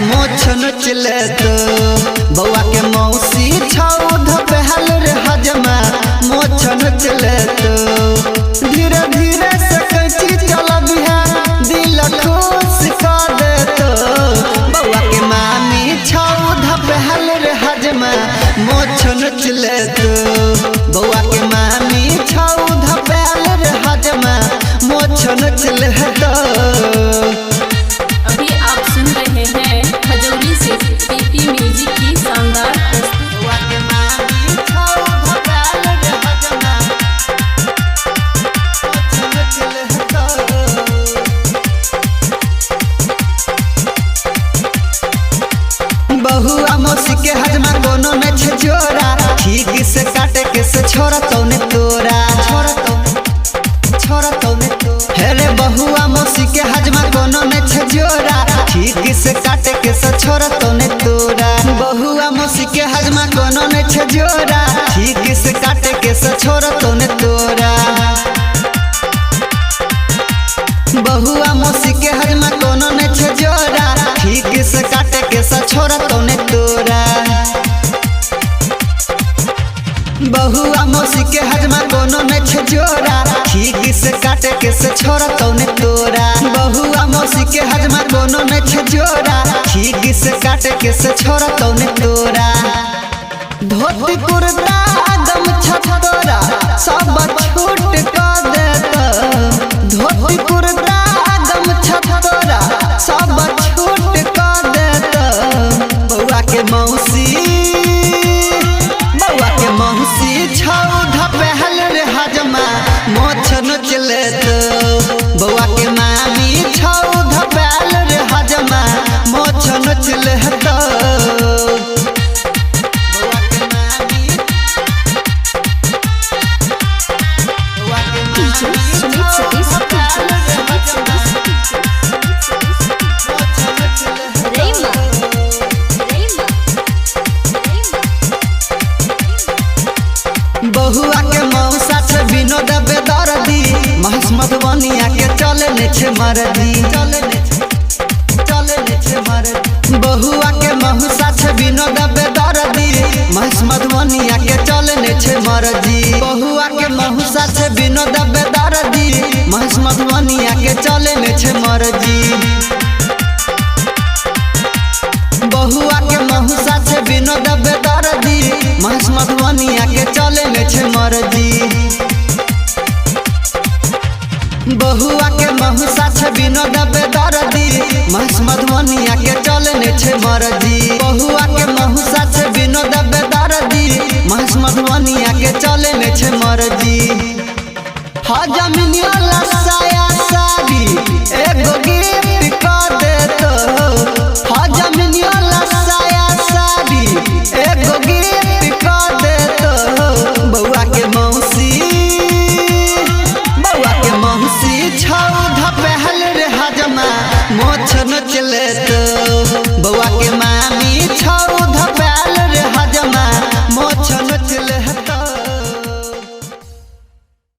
मोछ नोच लेतो। बौआ के मौसी छौ धपहल रे हजमा मोछ नोच लेतो। धीरे धीरे से कैंची चलबिहा दिल खुश कर देतो। बौआ के मामी छौ धपहल रे हजमा मोछ नोच लेतो। बौआ के मामी छौ धपहल रे हजमा मोछ नोच लेतो। अभी आप सुन रहे हैं खजौली से पीपी म्यूजिक की शानदार प्रस्तुति। बौआ के मामी छौ धपहल रे हजमा मोछ नोच लेतो। बहुआ मौसी के हजमा कोनो न छे जोरा, ठीक से काटे के से छोरा तौने तोरा, छोरा तौने छोरा तौने तोरा। हे रे बहुआ मौसी के हजमा कोनो न छे जोरा, ठीक से काटे के से छोरा तौने तोरा। बहुआ मौसी के हजमा कोनो न छे जोरा, ठीक से काटे के से छोरा तौने तोरा। बहुआ मौसी के हजमा कोनो न छे जोरा, ठीक से काटे के से छोरा तौने तोरा। बहुआ मौसी के हजमा कोनो न छे जोरा, ठीक से काटे के से छोरा तौने तोरा। बहुआ मौसी के हजमा कोनो न छे जोरा, ठीक से काटे के से छोरा तौने तोरा। धोती कुर्ता गमछा तोरा सब छूट कर देतो। धोती कुर्ता गमछा तोरा सब छूट कर देतो। बौआ के मौसी, बौआ के मौसी छौ धपहल रे हजमा मोछ नोच लेतो। बौआ के मामी छौ धपहल रे हजमा मोछ नोच लेतो। बौआ के मामी, बौआ के डीजे मामी सुमित छौ सतीश, धपहल रे सुमित हजमा सतीश, मोछ नोच लेतो। रईमा, रईमा, रईमा। बहुआ के मौसा छे विनोद बेदर्दी, महेश मधुबनिया के चले ने छे मर्दी, चले ने छे, चले ने छे मर्दी। बहुआ के मौसा छे विनोद बेदर्दी, महेश मधुबनिया के चले ने छे मर्दी। बहुआ के मौसा छे विनोद बेदर्दी, महेश मधुबनिया के चले ने छे मर्दी। बहुआ के मौसा छे विनोद बेदर्दी, महेश मधुबनिया के चले ने छे मर्जी। बहुआ के मौसा छे विनोद बेदर्दी, महेश मधुबनिया के चले ने छे मर्जी। बहुआ के मौसा छे विनोद बेदर्दी, महेश मधुबनिया के चले ने छे मर्जी। हजमिनिया साया साड़ी एगो गिफ्ट कर देतो। हजमिनिया साया साड़ी एगो गिफ्ट कर देतो। बौआ के मौसी, बौआ के मौसी छौ धपहल रे हजमा मोछ नोच लेतो।